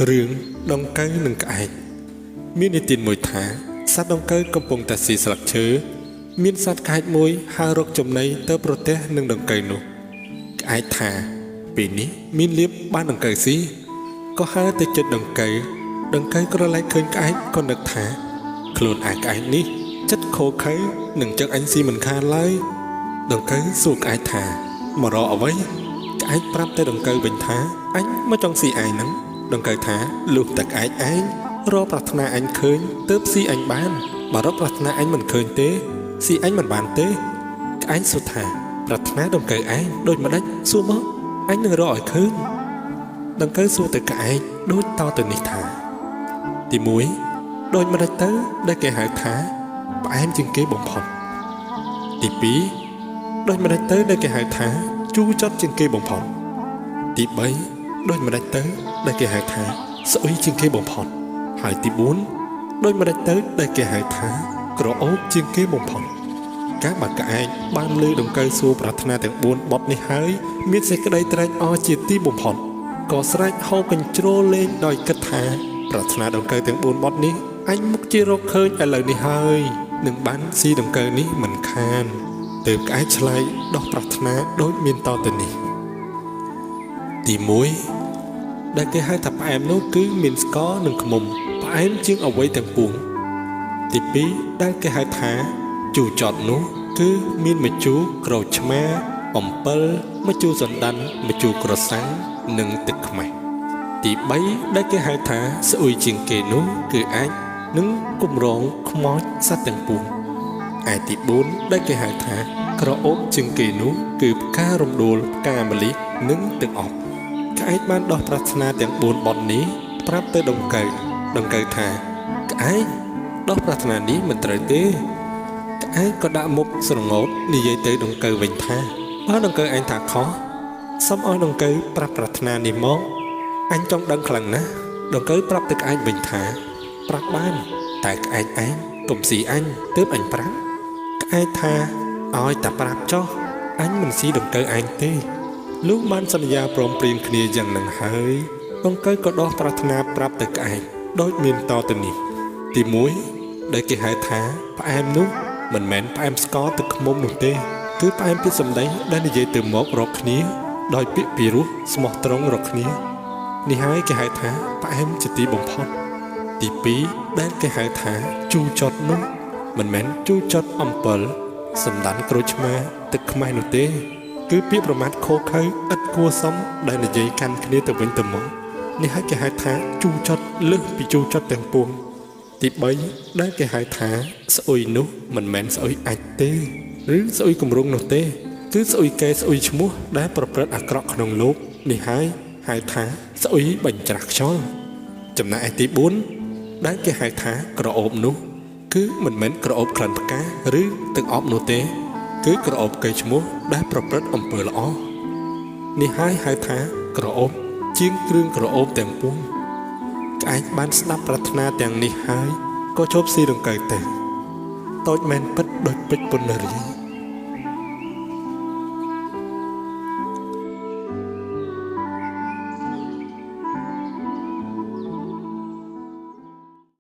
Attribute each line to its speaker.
Speaker 1: រឿងដង្កូវនិងក្អែកមាននិទានមួយថាសត្វដង្កូវកំពុងតែស៊ីស្លឹកឈើមានសត្វក្អែកមួយហើររកចំណីទៅប្រទះនឹងដង្កូវនោះក្អែកថាពេលនេះមានលៀបបានដង្កូវស៊ីក៏ហើរទៅចិត្តដង្កូវដង្កូវក្រឡេកឃើញក្អែកក៏នឹកថាខ្លួនឯងក្អែកនេះចិត្តខូខើនឹងចឹកអញស៊ីមិនខានឡើយដង្កូវសួរក្អែកថាមករកអ្វីក្អែកប្រាប់ទៅដង្កូវវិញថាអញមកចង់ស៊ីឯងហ្នឹងដង្កូវថាលុះតែក្អែកឯងរកប្រាថ្នាអញឃើញទើបស៊ីអញបានបើរកប្រាថ្នាអញមិនឃើញទេស៊ីអញមិនបានទេក្អែកសួរថាប្រាថ្នាដង្កូវឯងដូចម្ដេចសួរមកអញនឹងរកឲ្យឃើញដង្កូវសួរទៅក្អែកដូចតទៅនេះថាទី1ដូចម្ដេចទៅដែលគេហៅថាផ្អែមជាងគេបំផុតទី2ដូចម្ដេចទៅដែលគេហៅថាជូរចត់ជាងគេបំផុតទី3ដូចម្ដេចទៅដែលគេហៅថាស្អុយជាងគេបំផុតហើយទី4ដូចម្ដេចទៅដែលគេហៅថាក្រអូបជាងគេបំផុតកាលបើក្អែកបានលើដង្កូវសួរប្រាថ្នាទាំង4បទនេះហើយមានសេចក្តីត្រេកអរជាទីបំផុតក៏ស្រែកហៅកញ្ជ្រោលលេងដោយគិតថាប្រាថ្នាដង្កូវទាំង4បទនេះអញមុខជារកឃើញឥឡូវនេះហើយនឹងបានស៊ីដង្កូវនេះមិនខានទើបក្អែកឆ្លើយដោះប្រាថ្នាដូចមានតទៅនេះទី1ដែលគេហៅថាផ្អែមនោះគឺមានស្ករនិងឃ្មុំផ្អែមជាងអ្វីទាំងពួងទី2ដែលគេហៅថាជូរចត់នោះគឺមានម្ជូរក្រូចឆ្មាអំពិលម្ជូរសណ្តាន់ម្ជូរក្រសាំងនិងទឹកខ្មេះទី3ដែលគេហៅថាស្អុយជាងគេនោះគឺអាចនឹងគម្រងខ្មោចសត្វទាំងពួងឯទី4ដែលគេហៅថាក្រអូបជាងគេនោះគឺផ្ការំដួលផ្កាម្លិះនិងទឹកអប់ក្អែកបានដោះប្រាថ្នាទាំង4បទនេះប្រាប់ទៅដង្កូវដង្កូវថាក្អែកដោះប្រាថ្នានេះមិនត្រូវទេក្អែកក៏ដាក់មុខស្រងោតនិយាយទៅដង្កូវវិញថាបើដង្កូវឯងថាខុសសូមឲ្យដង្កូវប្រាប់ប្រាថ្នានេះមកអញចង់ដឹងខ្លាំងណាស់ដង្កូវប្រាប់ទៅក្អែកវិញថាប្រាប់បានតែក្អែកឯងកុំស៊ីអញទើបអញប្រាប់ក្អែកថាឲ្យតែប្រាប់ចុះអញមិនស៊ីដង្កូវឯងទេលុះបានសន្យាព្រមព្រៀងគ្នាយ៉ាងនឹងហើយដង្កូវក៏ដោះប្រាថ្នាប្រាប់ទៅក្អែកដូចមានតទៅនេះទី1ដែលគេហៅថាផ្អែមនោះមិនមែនផ្អែមស្ករទឹកឃ្មុំនោះទេគឺផ្អែមពីសម្ដីដែលនិយាយទៅមករកគ្នាដោយពាក្យពីរោះស្មោះត្រង់រកគ្នានេះហើយគេហៅថាផ្អែមជាទីបំផុតទី2ដែលគេហៅថាជូរចត់នោះមិនមែនជូរចត់អំពិលសណ្តាន់ក្រូចឆ្មាទឹកខ្មេះនោះទេគឺពាក្យប្រមាថខូខើឥតគួរសមដែលនិយាយកាន់គ្នាទៅវិញទៅមកនេះហើយគេហៅថាជូរចត់លើសពីជូរចត់ទាំងពួងទី3ដែលគេហៅថាស្អុយនោះមិនមែនស្អុយអាចទេឬស្អុយគម្រងនោះទេគឺស្អុយកែស្អុយឈ្មោះដែលប្រព្រឹត្តអាក្រក់ក្នុងលោកនេះហើយហៅថាស្អុយបញ្ច្រាស់ខ្យល់ចំណែកឯទី4ដែលគេហៅថាក្រអូបនោះគឺមិនមែនក្រអូបក្លិនផ្កាឬទឹកអប់នោះទេគឺក្រអូបកេរ្តិ៍ឈ្មោះដែលប្រព្រឹត្តអំពើល្អនេះហើយហៅថាក្រអូបជាងគ្រឿងក្រអូបទាំងពួងក្អែកបានស្ដាប់ប្រាថ្នាទាំងនេះហើយក៏ជប់ស៊ីដង្កូវទៅតូចមែនពិតដូចពេជ្រពន្នរី